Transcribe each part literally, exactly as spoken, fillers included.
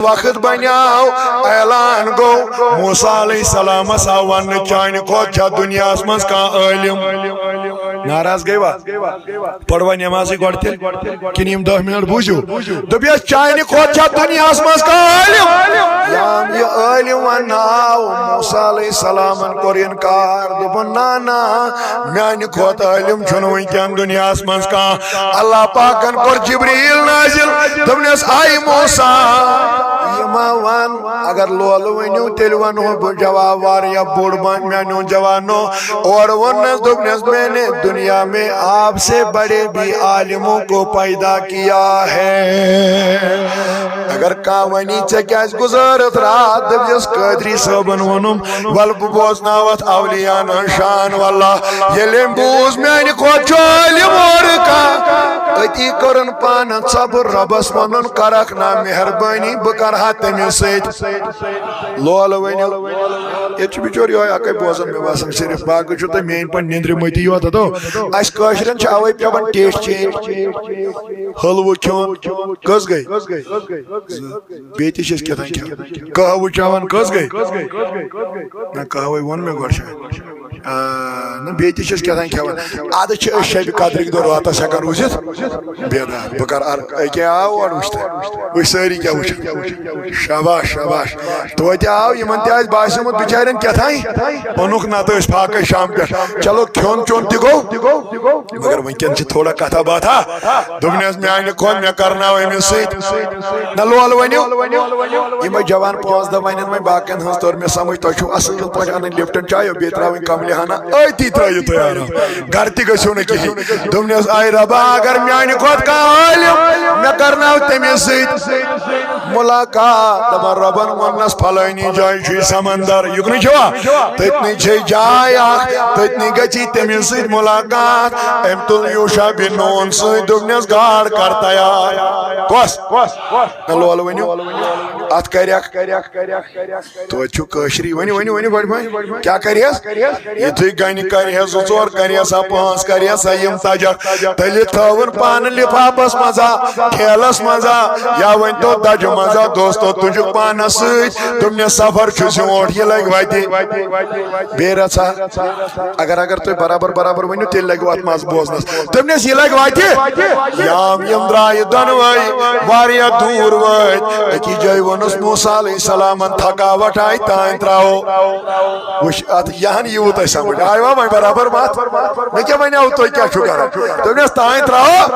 وقت بنیاو، اعلان گوٚو، موسیٰ علیہ السلامس آو وننہٕ، چانہِ کھۄتہٕ چھا دُنیاہس منٛز کانٛہہ عٲلِم؟ ناراض گٔیوا؟ پروا نمازٕے گۄڈٕ تیٚلہِ، کِنہٕ یِم دَہ منٹ بوٗزِو؟ دوٚپیس، چانہِ کھۄتہٕ چھا دُنیاہس منٛز کانٛہہ عٲلِم؟ یام یہِ عٲلِم وننہٕ آو، موسیٰ علیہ السلامن کوٚر انکار، دوٚپُن، نہ، نہ، میانہِ کھۄتہٕ عٲلِم چھُنہٕ وٕنکیٚن دُنیاہس منٛز کانٛہہ۔ اللہ پاکن کوٚر جبریل نازل، دوٚپنس، آے موسیٰ، یہِ ما ون، اگر لولہٕ ؤنِو، تیٚلہِ ونہو بہٕ جواب واریاہ بوٚڑ، بہٕ میانیو جوانو۔ اورٕ ووٚننس، دوٚپنس، میں نے دنیا میں آپ سے بڑے بھی عالموں کو پیدا کیا ہے۔ اگر کانٛہہ ونی، ژےٚ کیازِ گُزٲرٕتھ راتھ؟ دٔپۍزٮ۪س، قٲدری صٲبن ووٚنُم، ول بہٕ بوزناوتھ اولیاءن ہٕنٛز شان۔ واللہ، ییٚلہِ أمۍ بوٗز، میانہِ کھۄتہٕ چھُ عٲلِم اورٕ کانٛہہ، أتی کوٚرُن پانہٕ صبر، رۄبس ووٚنُن، کرکھ نا مہربٲنی، بہٕ کرٕ ہا تٔمِس سۭتۍ۔ لولہٕ ؤنِو۔ ییٚتہِ چھُ بِچور یِہوٚے اَکٕے بوزان، مےٚ باسان، صرف۔ باقٕے چھُو تُہۍ میٛٲنۍ پٲٹھۍ نیٚنٛدرِ مٔتی یوت، ہتو۔ اَسہِ کٲشرٮ۪ن چھِ اَوَے پٮ۪وان taste change۔ حلوٕ کھیوٚن۔ کٔژ گٔے؟ زٕ۔ بیٚیہِ تہِ چھِ أسۍ کیٛاہ تام کھٮ۪وان۔ قہوٕ چٮ۪وان۔ کٔژ گٔے؟ نہ، قہوَے ووٚن مےٚ گۄڈٕ شاید۔ آ، نہ، بیٚیہِ تہِ چھِ أسۍ کیٛاہ تام کھٮ۪وان۔ اَدٕ چھِ أسۍ شبِ قدرٕکۍ دۄہ راتَس ہٮ۪کان روٗزِتھ بیدار۔ بہٕ کَرٕ عرض، أکیٛاہ آو اورٕ وٕچھتہٕ۔ وٕچھ سٲری کیٛاہ وٕچھان۔ شاباش، شاباش۔ توتہِ آو، یِمن تہِ آسہِ باسیومُت بِچارٮ۪ن کیٛاہ تام۔ اوٚنُکھ نتہٕ ٲسۍ فاقے شام پٮ۪ٹھ۔ چلو، کھیوٚن چیوٚن تہِ گوٚو، مگر وٕنکٮ۪ن چھِ تھوڑا کتھا باتھا۔ دوٚپنس، میانہِ کھۄتہٕ مےٚ کرناو أمِس سۭتۍ۔ نہ لولہٕ ؤنِو۔ یِمے جوان پانٛژھ دہ ونن وۄنۍ باقین ہٕنٛز، توٚر مےٚ سمجھ، تۄہہِ چھُو اصٕل پٲٹھۍ انٕنۍ لپٹن چاے، بیٚیہِ ترٛاوٕنۍ کملہِ ہنا، أتی ترٛٲیِو تُہۍ آرام۔ گرٕ تہِ گٔژھِو نہٕ کِہیٖنۍ۔ دوٚپنس، آے ربا، اگر میانہِ کھۄتہٕ کانٛہہ عٲلِم، مےٚ کرناو تٔمِس سۭتۍ ملاقات۔ دپان، رۄبن ووٚننس، فلٲنی جایہِ چھُے سمندر، یُکنُے چھُوا؟ تٔتنٕے چھے جاے اکھ، تٔتنٕے گژھی تٔمِس سۭتۍ ملاقات۔ أمۍ تُل یوشع بن نون سۭتۍ، دوٚپنس، گاڈ کر تیار۔ کۄس؟ نہ لولہٕ ؤنِو، اتھ کرٮ۪کھ۔ توتہِ چھُ کٲشرِ۔ ؤنِو، ؤنِو، ؤنِو، بڑِ بھائی۔ کیٛاہ کرِہس؟ یُتھُے گنہِ کرِہس زٕ ژور، کرِہس ہا پانٛژھ، کرِہس ہا یِم تجکھ، تیٚلہِ تھٲوٕن پانہٕ لفافس منٛز ہا، ٹھیلس منٛز ہا، یا ؤنۍ تو دجہِ منٛز ہا۔ دوستو، تُجُکھ پانس سۭتۍ، دوٚپنس، سفر چھُ زیوٗٹھ، یہِ لگہِ وتہِ۔ بیٚیہِ رژھا، اگر، اگر تُہۍ برابر، برابر ؤنِو، تیٚلہِ لگِوٕ اتھ منٛز بوزنس۔ دوٚپنس، یہِ لگہِ وتہِ۔ یام یِم درٛایہِ دۄنوَے واریاہ دوٗر وٲتۍ۔ أکِس جایہِ ووٚنُس موسیٰ علیہ السلامن، تھکاوٹ آیہِ، تانۍ ترٛاوو۔ وٕچھ، اتھ یہِ ہن یِیوٕ تۄہہِ سمجھ۔ آیوا وۄنۍ برابر وتھ؟ مےٚ کیٛاہ ونیو، تُہۍ کیٛاہ چھِو کران؟ دوٚپنس، تانۍ ترٛاوو۔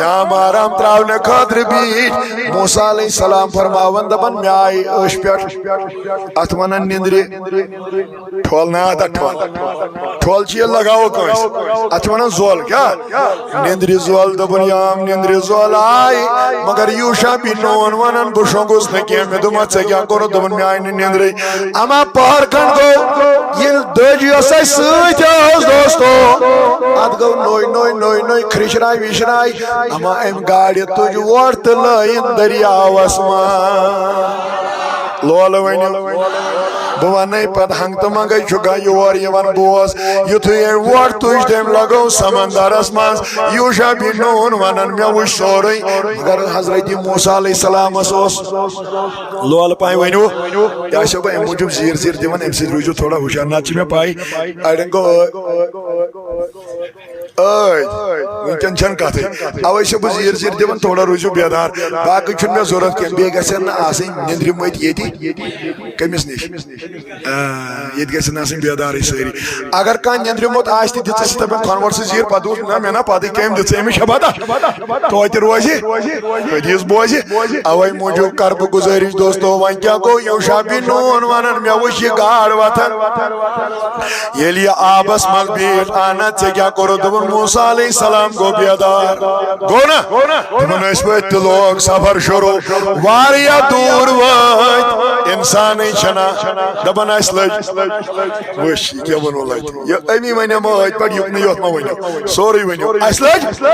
یام آرام ترٛاونہٕ خٲطرٕ بیٖٹھۍ۔ موسیٰ علیہ السلام فرماوان، دپان، مےٚ آیہِ أچھ پٮ۪ٹھ، اتھ ونان نِندرِ۔ ٹھۄل نا، ادا ٹھۄل۔ ٹھۄل چھِ ییٚلہِ لگاوو کٲنٛسہِ، اتھ چھِ ونان زۄل۔ کیٛاہ؟ نیٚنٛدرِ زۄل۔ دوٚپُن، یام نیٚنٛدرِ زۄل آیہِ، مگر یوشع بن نون ونان، بہٕ شۄنٛگُس نہٕ کینٛہہ۔ مےٚ دوٚپمس، ژےٚ کیٛاہ کوٚرُتھ؟ دوٚپُن، مےٚ آیہِ نہٕ نیٚنٛدرٕے۔ اما پہر کھنٛڈ گوٚو، ییٚلہِ دٔج یۄس اَسہِ سۭتۍ ٲس، دوستو، اتھ گوٚو نوٚے نوٚے نوٚے نوٚے کھرٛچھراے وِچھراے۔ اما أمۍ گاڑِ تُج وۄٹھ تہٕ لٲیِن دٔریاوس منٛز۔ لولہٕ ؤنِو۔ بہٕ وَنَے پَتہٕ، ہنٛگتہٕ منٛگَے چھُ گا یور یِوان۔ بوز، یُتھُے أمۍ وۄٹھ تُج، تٔمۍ لگٲو سمندرس منٛز۔ یوشع بن نون وَنان، مےٚ وُچھ سورُے، مگر حضرت موسیٰ علیہ السلامس اوس۔ لولہٕ پَہَن ؤنِو، یہِ آسیو بہٕ اَمہِ موٗجوٗب زیٖر زیٖر دِوان، اَمہِ سۭتۍ روٗزِو تھوڑا ہُشار، نَتہٕ چھِ مےٚ پَے، اَڑٮ۪ن گوٚو ٲ-، ٲدۍ، وٕنکٮ۪ن چھَنہٕ کَتھٕے۔ اَوَے چھُس بہٕ زیٖر زیٖر دِوان، تھوڑا روٗزِو بیدار۔ باقٕے چھُنہٕ مےٚ ضوٚرَتھ کینٛہہ۔ بیٚیہِ گژھن نہٕ آسٕنۍ نیٚنٛدرِ مٔتۍ ییٚتہِ۔ کٔمِس نِش؟ آ، ییٚتہِ گژھن آسٕنۍ بیدارٕے سٲری۔ اگر کانٛہہ نیٚنٛدرِ موٚت آسہِ تہِ، دِژٕس دَپان، کھۄنوَر سٕے زیٖر، پَتہٕ اوس، نہ، مےٚ نہ پَتہٕ کٔمۍ دِژ، أمِس چھےٚ پَتہ۔ توتہِ روزِ، حدیث بوزِ۔ اَوَے موٗجوٗب کَرٕ بہٕ گُزٲرِش، دوستو، وۄنۍ کیٛاہ گوٚو؟ یوشع بن نون وَنان، مےٚ وٕچھ یہِ گاڈ وۄتھان۔ ییٚلہِ یہِ آبس منٛز بیٖٹھ، اہن ژےٚ کیٛاہ کوٚرُتھ؟ دوٚپُن، موسیٰ علیہ السلام گوٚو بیدار۔ گوٚو نا؟ دوٚپُن، أسۍ ؤتھۍ تہٕ لوگ سفر شروع۔ واریاہ دوٗر وٲتۍ۔ انسانٕے چھنا۔ دپان اَسہِ لٔج۔ وٕچھ، یہِ کیٛاہ ووٚنوٕ لَٹہِ؟ یہِ أمی وَنیٛا ما أتھۍ پٮ۪ٹھ، یُکنُے یوت ما ؤنِو؟ سورُے ؤنِو۔ اَسہِ لٔج۔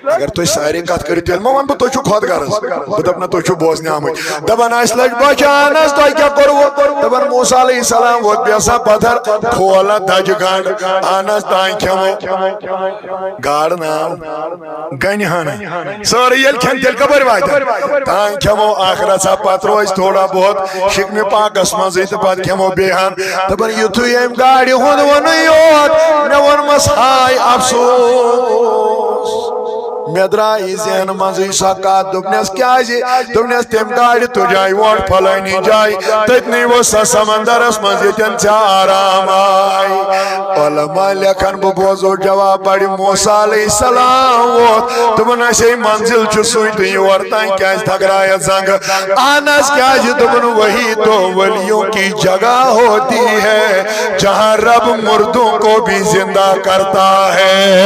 اگر تُہۍ سارے کتھ کٔرِو، تیٚلہِ ما وَنہٕ بہٕ تُہۍ چھِو خۄد غرض؟ بہٕ دَپہٕ نہ، تُہۍ چھِو بوزنہِ آمٕتۍ۔ دَپان اَسہِ لٔج بۄچھِ، اہن حظ، تۄہہِ کیٛاہ کوٚروٕ؟ دَپان موسیٰ علیہ السلام ووت بیسا پتھر، کھول اَتھ دَجہِ گنٛڈ، اہن حظ، تانۍ کھٮ۪مو۔ گاڈ ناو گنہِ ہن۔ سٲرٕے ییٚلہِ کھٮ۪ن، تیٚلہِ کپٲرۍ واتن؟ تانۍ کھٮ۪مو ٲخرت سا، پتہٕ روزِ تھوڑا بہت شِکنہِ پاکس منٛزٕے تہٕ پتہٕ کھٮ۪مو بیٚیہِ ہن۔ دپان یُتھُے أمۍ گاڈِ ہُنٛد ووٚنُے یوت، مےٚ ووٚنمس ہاے افسوس، مےٚ درٛاے ذہنہٕ منٛزٕے سۄ کتھ۔ دوٚپنس کیازِ؟ دوٚپنس تٔمۍ گاڈِ تُجاے وۄٹھ فلٲنی جایہِ، تٔتنٕے اوس سۄ سمندرس منٛز ییٚتٮ۪ن ژےٚ آرام آے۔ علماء لیکھن، بہٕ بوزو جواب بڑِ۔ موسیٰ علیہ السلام ووت، دوٚپُن، اَسے منزل چھُ سُے تہٕ یور تام کیازِ تھکرایَتھ زنگہٕ؟ اہن حظ، کیازِ؟ دوٚپُن، وہی تو ولیوں کی جگہ ہوتی ہے، جہاں رب مردوں کو بھی زندہ کرتا ہے۔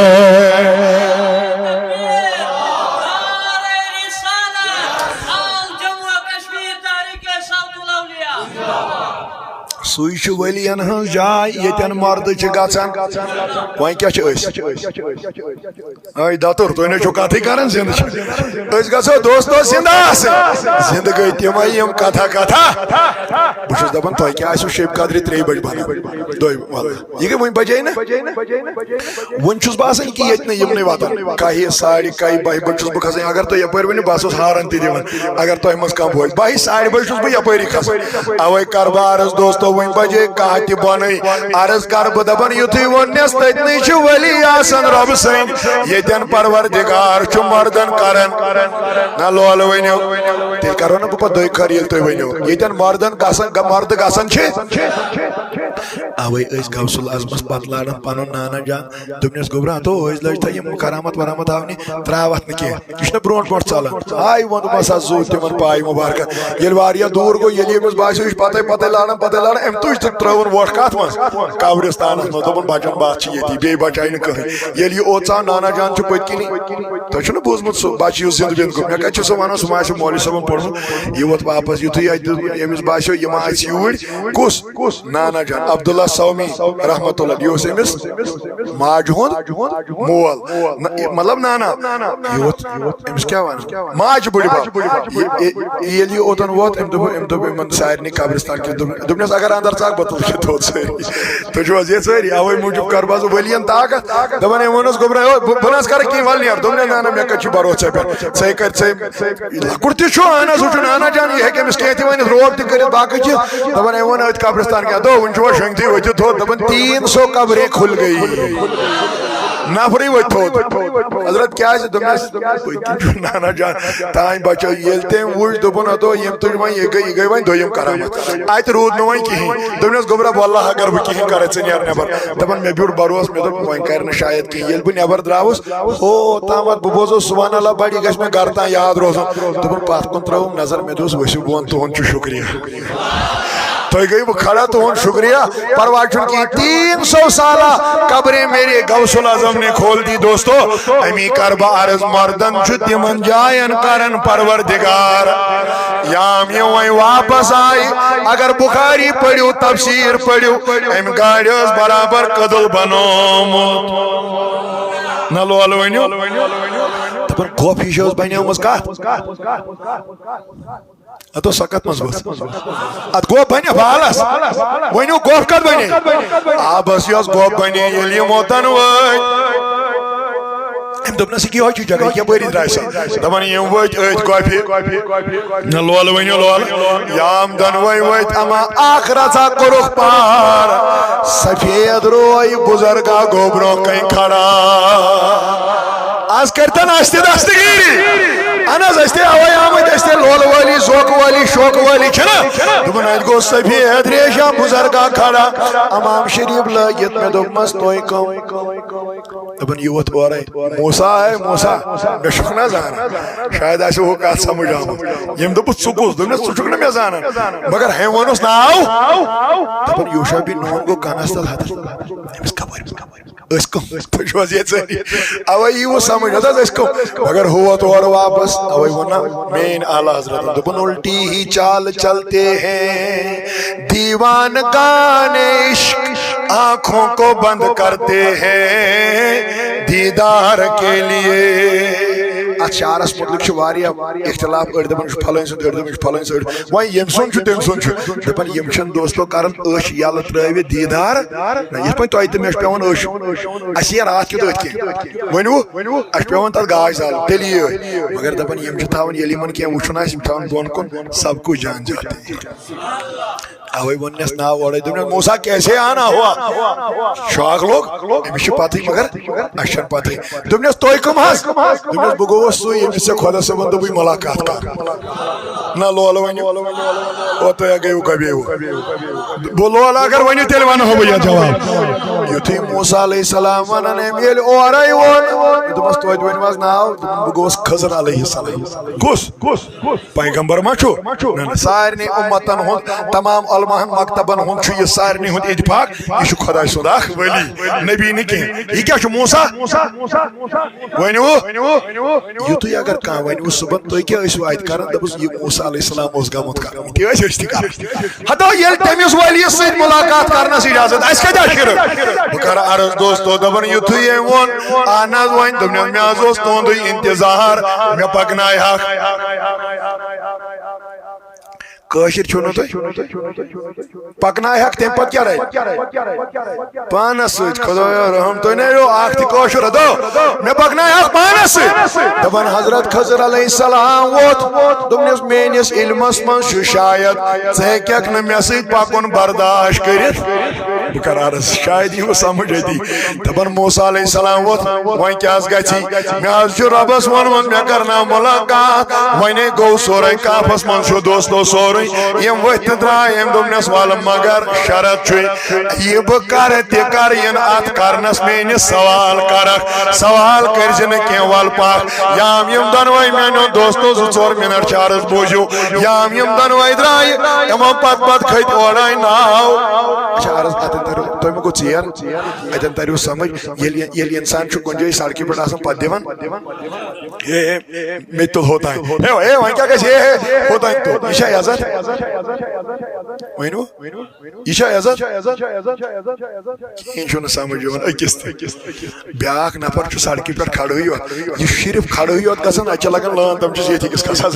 سُے چھُ ؤلین ہٕنٛز جاے، ییٚتٮ۪ن مردٕ چھِ گژھان۔ وۄنۍ کیٛاہ چھِ أسۍ؟ اے دتُر، تُہۍ نَے چھِو کتھٕے کران، زِندٕ چھِ۔ أسۍ گژھو دوستو زِندٕ آسٕنۍ۔ زِندٕ گٔے تِمے یِم کتھا کتھا۔ بہٕ چھُس دپان، تۄہہِ کیٛاہ آسِوٕ شیٚبہِ قدرِ ترٛیٚیہِ بجہِ بنان؟ دۄیہِ، وَلہٕ۔ یہِ گٔے وۄنۍ بجے نہ۔ وۄنۍ چھُس بہٕ آسان کہِ ییٚتہِ نہٕ یِمنٕے واتان۔ کاہے ساڑِ کاہہِ بَہہِ بجہِ چھُس بہٕ کھسان۔ اگر تُہۍ یپٲرۍ ؤنِو، بہٕ آسہٕ ہارن تہِ دِوان۔ اگر تۄہہِ منٛز کانٛہہ بوزِ، بَہہِ ساڑِ بَہہِ چھُس بہٕ یپٲری کھسان۔ اوے کاربارس دوستو، وۄنۍ بجے کاہ تہِ بۄنٕے۔ عرض کر بہٕ دپان، یُتھُے ووٚننس تٔتنٕے چھِ ولی آسان رۄبہٕ سٕنٛدۍ۔ ییٚتٮ۪ن پروردگار چھُ مردن کران۔ نہ لولہٕ ؤنِو، تیٚلہِ کرو نہٕ بہٕ پتہٕ دۄیہِ خٲر ییٚلہِ تُہۍ ؤنِو۔ ییٚتٮ۪ن مردن گژھان، مردٕ گژھان چھِ۔ اوے ٲسۍ غوث العظمس پتہٕ لاران پنُن نانا جان۔ دوٚپنس، گوٚبرا، تو أسۍ لٔج تھا یِم کرامت ورامت ہاونہِ، تراوتھ نہٕ کینٛہہ۔ یہِ چھُنہٕ برونٛٹھ برونٛٹھ ژلان۔ آے ووٚن دوٚپمس، ہا زُو تِمن پاے مُبارکن۔ ییٚلہِ واریاہ دوٗر گوٚو، ییٚلہِ أمِس باسیو، یہِ چھُ پتے پتے لاران، پتے لاران، أمۍ تُج تہٕ ترٲوٕن وۄٹھ کتھ منٛز؟ قبرستانس منٛز۔ دوٚپُن، بچن بتھ چھِ ییٚتی، بیٚیہِ بچایہِ نہٕ کٕہٕنۍ۔ ییٚلہِ یہِ اوٚت ژاو، نانا جان چھُ پٔتۍ کِنی۔ تۄہہِ چھُو نہٕ بوٗزمُت سُہ بچہِ یُس زِندٕ وِندٕ گوٚو؟ مےٚ کتہِ چھُ سُہ ونان؟ سُہ ما آسہِ مولوی صٲبن پوٚرمُت۔ یہِ ووت واپس، یُتھُے اَتہِ دیُت، أمِس باسیو، یہِ ما آسہِ یوٗرۍ۔ کُس؟ نانا جان، عبداللہ سومی رحمت اللہ، یہِ اوس أمِس ماجہِ ہُنٛد مول، نہ، مطلب نانا۔ یہِ ووت، أمِس کیٛاہ وَنہٕ؟ ماجہِ بٕڈِ بب۔ یہِ، یہِ، ییٚلہِ یہِ اوٚتَن ووت، أمۍ دوٚپ، أمۍ دوٚپ یِمَن سارنٕے قبرستان کِس، دوٚپ، دوٚپنَس، اگر اَندَر ژاکھ، بہٕ تُلہٕ یہِ تھوٚد سٲری۔ تُہۍ چھِو حظ ییٚتہِ سٲری؟ اَوَے موٗجوٗب کَرٕ بہٕ آز ؤلِیَن طاقت۔ دَپان، أمۍ ووٚنُس، گوٚبرا، ہے، بہٕ، بہٕ نہ حظ کَرٕ کِہیٖنۍ، وَلہٕ نیر۔ دوٚپنَس، نہ، نہ، مےٚ کَتہِ چھُ بھروسہٕ ژےٚ پٮ۪ٹھ؟ ژٕ ہے کَرِ، ژٕ ہے لۄکُٹ تہِ چھُ، اہن حظ، ہُہ چھُ نانا جان، یہِ ہیٚکہِ أمِس کینٛہہ تہِ ؤنِتھ، روب تہِ کٔرِتھ، باقٕے چیٖز۔ دَپان، ہے، وۄنۍ أتھۍ قبرستان کیٛاہ؟ دوٚپ، وٕنہِ چھُ وۄنۍ شۄنٛگتھٕے، ؤتھِو تھوٚد۔ دَپان، تین سو قبریں کھُل گٔیی۔ نفرٕے ؤتھۍ تھوٚد۔ حضرت، کیٛازِ؟ دوٚپنَس، پٔتۍ کِنۍ چھُ نانا جان، تانۍ بچو۔ ییٚلہِ تٔمۍ وٕچھ، دوٚپُن، ہتو، یِم تُج وۄنۍ، یہِ گٔے، یہِ گٔے وۄنۍ دوٚیِم کرامت۔ اَتہِ روٗد نہٕ وۄنۍ کِہیٖنۍ۔ دوٚپنَس، گوٚبرا، واللہ اگر بہٕ کِہیٖنۍ کرے، ژٕ نیر نٮ۪بر۔ دَپان، مےٚ بیوٗٹھ بروسہٕ، مےٚ دوٚپ، وۄنۍ کرِ نہٕ شاید کِہیٖنۍ۔ ییٚلہِ بہٕ نٮ۪بر درٛاوُس، ہو، تامَتھ بہٕ بوزو سبحان اللہ، بڑی گژھِ مےٚ گرٕ تام یاد روزُن۔ دوٚپُن، پتھ کُن ترٲوٕم نظر، مےٚ دوٚپُس، ؤسِو، بہٕ وَنہٕ تُہُنٛد چھُ شُکریہ۔ تُہۍ گٔیوٕ کھڑا، تُہُنٛد شُکریہ، پرواے چھُنہٕ کِہیٖنۍ۔ تین سو سالہ قبریں میرے غوث العظم نے کھول دی، دوستو۔ امی کر بہٕ عرض، مردن چھُ تِمن جاین کران پروردگار۔ یام یِم وۄنۍ واپس آیہِ، اگر بخاری پٔرِو، تفسیر پٔرِو، أمۍ گاڑِ ٲس برابر کٔدٕل بنومُت۔ نہ لولہٕ ؤنِو۔ دَپان، گۄپھ ہِش ٲس بنیمٕژ کتھ؟ ہتو سۄ کتھ منٛز ؤژھ؟ اتھ گۄپھ بنہِ بالس۔ ؤنِو، گۄپھ کتھ بنے؟ آ، بس یۄس گۄپھ بنے، ییٚلہِ یِم اوٚتن وٲتۍ۔ أمۍ دوٚپنس، یہِ کیٛاہ چھُ جگہ، یہِ کیٛاہ بٲری درٛاے سۄ؟ دپان، یِم وٲتۍ أتھۍ گۄپھِ۔ نہ لولہٕ ؤنِو لولہٕ۔ یام دۄنوَے وٲتۍ اما اکھ رژھا کوٚرُکھ پار۔ سفید روے بزرگا گوٚو برونٛہہ کنہِ کھڑا۔ از کٔرۍتن اَسہِ تہِ دستگیری۔ اہن حظ، أسۍ تہِ اوے آمٕتۍ، أسۍ تہِ لولہٕ وٲلی، زوکہٕ وٲلی، شوقہٕ وٲلی چھِنہ؟ دوٚپُن، اَتہِ گوٚو سفید ریشہ بزرگا کھڑا۔ امام شریف لٲگِتھ، مےٚ دوٚپمَس، تُہۍ کٕم؟ دوٚپُن، یوٗت اورَے۔ موسیٰ ہے موسیٰ، مےٚ چھُکھ نہ زانان؟ شاید آسہِ ہُہ کَتھ سَمٕجھ آمُت۔ ییٚمۍ دوٚپُس، ژٕ کُس؟ دوٚپنَس، ژٕ چھُکھ نہٕ مےٚ زانان۔ مگر ہے ووٚنُس ناو۔ دَپان، یوٗشع بن نوٗن گوٚو کَنَس تَل ہَتَس۔ أمِس کَپٲرۍ؟ أسۍ کٕم؟ تُہۍ چھِو حظ ییٚتہِ سٲری؟ اَوَے یی وۄنۍ سمجھ، نہ حظ، أسۍ کٕم؟ مگر ہوت اورٕ واپس، اَوَے ووٚن نا میٛٲنۍ اعلیٰ حضرتن، دوٚپُن، الٹی ہی چال چلتے ہیں، دیوانگان عشق آنکھوں کو بند کرتے ہیں دیدار کے لیے۔ اتھ شعرس متعلق چھُ واریاہ اختلاف، أڑۍ دپان چھُ فلٲنۍ سُنٛد، أڑۍ دپان چھُ فلٲنۍ سُنٛد، وۄنۍ ییٚمۍ سُنٛد چھُ تٔمۍ سُنٛد چھُ۔ دپان یِم چھِنہٕ دوستو کران أچھ یَلہٕ ترٲوِتھ دیٖدار، نہ، یِتھ پٲٹھۍ تۄہہِ تہٕ مےٚ چھُ پٮ۪وان أچھ، اَسہِ یِیہِ راتھ کیُتھ أتھۍ کِنۍ۔ ؤنِو، اَسہِ چھُ پٮ۪وان تَتھ گاش زالُن، تیٚلہِ یِیہِ أچھ۔ مگر دَپان یِم چھِ تھاوان، ییٚلہِ یِمَن کینٛہہ وٕچھُن آسہِ، یِم چھِ تھاوان بۄن کُن، سب کُچھ جان جاتے ہیں۔ اَوَے ووٚننَس ناو اورَے، دوٚپنَس، "موسیٰ کیسے آنا ہوا؟" شاکھ لوٚگ، أمِس چھِ پَتہٕے، مگر اَسہِ چھَنہٕ پَتہٕے۔ دوٚپنَس، "تُہۍ کٕم حظ؟" دوٚپنَس، "بہٕ گوٚوُس سُے، ییٚمِس ژےٚ خۄدا صٲبَن دوٚپُے مُلاقات کَر۔" نہ لولہٕ ؤنِو، او تُہۍ ہا گٔیِو کَبے وُ۔ بہٕ لولہٕ اگر ؤنِو، تیٚلہِ وَنہو بہٕ یَتھ جواب۔ یُتھُے موسیٰ علیہ السلام وَنان أمۍ ییٚلہِ اورَے ووٚن، دوٚپمَس، "توتہِ ؤنِو حظ ناو؟" دوٚپُن، "بہٕ گوٚوُس خضر علیہ السلام۔" کُس؟ پیغمبر ما چھُ؟ نہ، نہ، سارنٕے اُمتَن ہُنٛد، تمام علماہَن مکتبَن ہُنٛد چھُ یہِ سارنٕے ہُنٛد اتفاق، یہِ چھُ خۄداے سُنٛد اکھ ولی، نبی نہٕ کینٛہہ۔ یہِ کیٛاہ چھُ موسیٰ؟ ؤنِو۔ یُتُے اگر کانٛہہ ونہِ، "صُبحن تُہۍ کیٛاہ ٲسِو اَتہِ کران؟" دَپُس، "یہِ موسیٰ علیہ السلام اوس گوٚمُت کرنہِ۔" تہِ ٲسۍ أسۍ تہِ کران۔ ہتو ییٚلہِ تٔمِس ولی سۭتۍ مُلاقات کرنس اجازت، اَسہِ کتہِ آسہِ شرک؟ بہٕ کرٕ عرض دوستو، دَپان یُتھُے أمۍ ووٚن، اہن حظ، وۄنۍ دوٚپنَس، مےٚ حظ اوس تُہُنٛدُے انتظار، مےٚ پکنایہِ ہا۔ کٲشِر چھِو نہٕ تُہۍ؟ پکنایہِ ہاکھ تَمہِ پتہٕ کیٛاہ رَٹہِ؟ پانَس سۭتۍ۔ خۄدایا رحم، تُہۍ نَے یو اَکھ تہِ کٲشُر۔ ہتو، مےٚ پکنایہِ ہاکھ پانَس سۭتۍ۔ دَپان حضرت خضر علیہ السلام ووٚتھ۔ دوٚپنَس، "میٛٲنِس علمَس منٛز چھُ شاید ژٕ ہیٚکَکھ نہٕ مےٚ سۭتۍ پَکُن برداشت کٔرِتھ۔" بہٕ کَرٕ عرض، شاید یی وۄنۍ سمجھ أتی۔ دَپان موسیٰ علیہ السلام ووٚتھ، وۄنۍ کیٛاہ حظ گژھِ؟ مےٚ حظ چھُ رۄبَس ووٚنمُت، مےٚ کرناو مُلاقات۔ وۄنۍ گوٚو سورہ کہفَس منٛز چھُ دوستو سورُے۔ یِم ؤتھۍ تہٕ درٛاے، أمۍ دوٚپنَس، وَلہٕ مگر شرط چھُے، یہِ بہٕ کرٕ تہِ کرٕ، یِن اَتھ کرنَس میٛٲنِس سوال کرکھ۔ سوال کٔرۍ زِ نہٕ کینٛہہ، وَلہٕ پَکھ۔ یام یِم دۄنوَے میٛانیو دوستو زٕ ژور منٹ چھِ عرض بوٗزِو۔ یام یِم دۄنوَے درٛاے، یِمو پتہٕ پتہٕ کھٔتۍ اورَے ناو۔ اچھا، عرض اَتٮ۪ن تَریو، تۄہہِ مہ گوٚو ژیر؟ اَتٮ۪ن تَریو سمجھ، ییٚلہِ، ییٚلہِ اِنسان چھُ کُنہِ جایہِ سڑکہِ پٮ۪ٹھ آسان پَتہٕ دِوان، ہے، ہے، مےٚ تہِ تُل ہوتام۔ ہے، ہے، وۄنۍ کیٛاہ گژھِ؟ ہے، ہے، ہوتام تُل۔ یہِ چھا عزت؟ ؤنِو، یہِ چھا عزت؟ کِہیٖنۍ چھُنہٕ سمجھ یِوان أکِس تہِ۔ بیٛاکھ نفر چھُ سڑکہِ پٮ۪ٹھ کھڑہٕے یوت۔ یہِ چھُ صرف کھڑہٕے یوت گژھان، اَتہِ چھِ لگان لٲن، تِم چھِس ییٚتھی کِس کھسان،